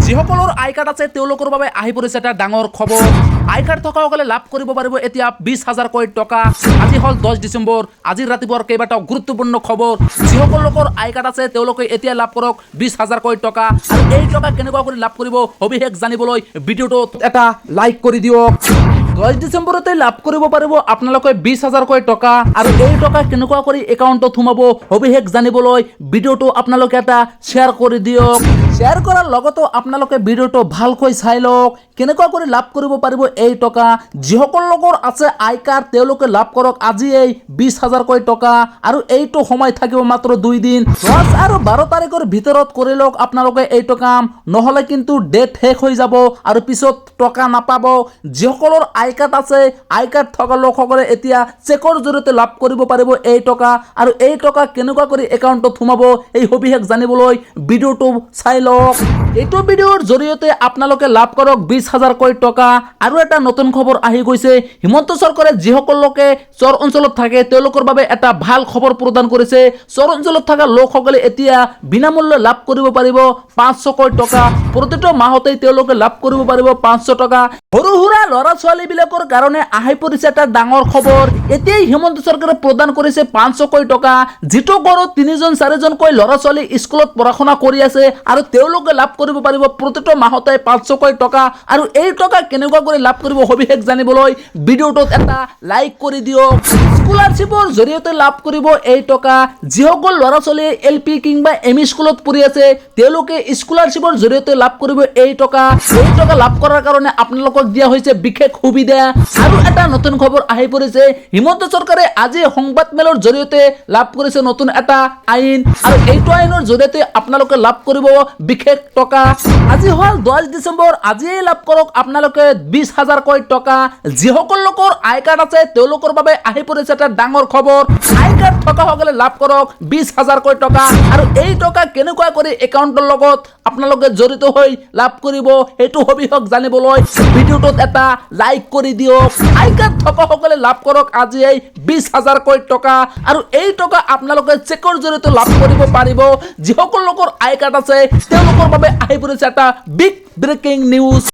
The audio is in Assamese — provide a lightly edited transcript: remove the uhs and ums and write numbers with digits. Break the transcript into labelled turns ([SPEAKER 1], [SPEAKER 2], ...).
[SPEAKER 1] যিসকলৰ আই কাৰ্ড আছে, তেওঁলোকৰ বাবে আহি পৰিছে এটা ডাঙৰ খবৰ। আই কাৰ্ড থকাসকলে লাভ কৰিব পাৰিব এতিয়া 20 হাজাৰকৈ টকা। আজি হ'ল 10 ডিচেম্বৰ। আজিৰ ৰাতিপুৱাৰ কেইবাটাও গুৰুত্বপূৰ্ণ খবৰ। যিসকল লোকৰ আই কাৰ্ড আছে, তেওঁলোকে এতিয়া লাভ কৰক 20 হাজাৰকৈ টকা। আৰু এই টকা কেনেকুৱা কৰি লাভ কৰিব, সবিশেষ জানিবলৈ ভিডিঅ'টোত এটা লাইক কৰি দিয়ক। 10 ডিচেম্বৰতে লাভ কৰিব পাৰিব আপোনালোকে 20 হাজাৰকৈ টকা। আৰু এই টকা কেনেকুৱা কৰি একাউণ্টত সোমাব, সবিশেষ জানিবলৈ ভিডিঅ'টো আপোনালোকে এটা শ্বেয়াৰ কৰি দিয়ক। শ্বেয়াৰ কৰাৰ লগতো আপোনালোকে ভিডিঅ'টো ভালকৈ চাই লওক, কেনেকুৱা কৰি লাভ কৰিব পাৰিব এই টকা। যিসকল লোকৰ আছে আই কাৰ্ড, তেওঁলোকে লাভ কৰক আজি এই 20 হাজাৰকৈ টকা। আৰু এইটো সময় থাকিব মাত্ৰ 2 দিন। 10 আৰু 12 তাৰিখৰ ভিতৰত কৰি লওক আপোনালোকে এইটো কাম, নহ'লে কিন্তু ডেট শেষ হৈ যাব আৰু পিছত টকা নাপাব। যিসকলৰ আই কাৰ্ড আছে, আই কাৰ্ড থকা লোকসকলে এতিয়া চেকৰ জৰিয়তে লাভ কৰিব পাৰিব এই টকা। আৰু এই টকা কেনেকুৱা কৰি একাউণ্টত সোমাব, এই সবিশেষ জানিবলৈ ভিডিঅ'টো চাই লওক। এইটো ভিডিঅ'ৰ জৰিয়তে আপোনালোকে লাভ কৰক 20 হাজাৰকৈ টকা। আৰু এটা নতুন খবৰ আহি গৈছে। হিমন্ত চৰকাৰে যিসকল লোকে চৰ অঞ্চলত থাকে, তেওঁলোকৰ বাবে এটা ভাল খবৰ প্ৰদান কৰিছে। চৰ অঞ্চলত থকা লোকসকলে এতিয়া বিনামূল্যে লাভ কৰিব পাৰিব 500কৈ টকা। প্ৰতিটো মাহতেই তেওঁলোকে লাভ কৰিব পাৰিব 500 টকা। সৰু সুৰা ল'ৰা ছোৱালীবিলাকৰ কাৰণে আহি পৰিছে এটা ডাঙৰ খবৰ। এতিয়াই হিমন্ত চৰকাৰে প্ৰদান কৰিছে 500কৈ টকা। যিটো ঘৰত তিনিজন চাৰিজনকৈ ল'ৰা ছোৱালী স্কুলত পঢ়া শুনা কৰি আছে আৰু তেওঁলোকে লাভ কৰিব পাৰিব প্ৰতিটো মাহতে 500কৈ টকা। আৰু এই টকা কেনেকুৱা কৰি লাভ কৰিব, সবিশেষ জানিবলৈ ভিডিঅ'টোত এটা লাইক কৰি দিয়ক। স্কলাৰশ্বিপৰ জৰিয়তে লাভ কৰিব এই টকা। যিসকল ল'ৰা ছোৱালীয়ে এল পি কিংবা এম ই স্কুলত পঢ়ি আছে, তেওঁলোকে স্কলাৰশ্বিপৰ জৰিয়তে লাভ কৰিব এই টকা। এই টকা লাভ কৰাৰ কাৰণে আপোনালোকক দিয়া হৈছে বিশেষ সুবিধা। আৰু এটা নতুন খবৰ আহি পৰিছে। হিমন্ত চৰকাৰে আজি সংবাদ মেলৰ জৰিয়তে লাভ কৰিছে নতুন এটা আইন। আৰু এইটো আইনৰ জৰিয়তে আপোনালোকে লাভ কৰিব বিশেষ টকা। আজি হ'ল 10 ডিচেম্বৰ। আজিয়েই লাভ কৰক আপোনালোকে 20 হাজাৰকৈ টকা। যিসকল লোকৰ আই কাৰ্ড আছে, তেওঁলোকৰ বাবে আহি পৰিছে এটা ডাঙৰ খবৰ। আই কাৰ্ড থকাসকলে লাভ কৰক 20 হাজাৰকৈ টকা। আৰু এই টকা কেনেকুৱা কৰি একাউণ্টৰ লগত আপোনালোকে জড়িত হৈ লাভ কৰিব, সেইটো সবিশেষ জানিবলৈ ভিডিঅ'টোত এটা লাইক কৰি দিয়ক। আই কাৰ্ড থকাসকলে লাভ কৰক আজি এই 20 হাজাৰকৈ টকা। আৰু এই টকা আপোনালোকে চেকৰ জৰিয়তে লাভ কৰিব পাৰিব। যিসকল লোকৰ আই কাৰ্ড আছে, তেওঁলোকৰ বাবে আহি পৰিছে এটা বিগ ব্ৰেকিং নিউজ।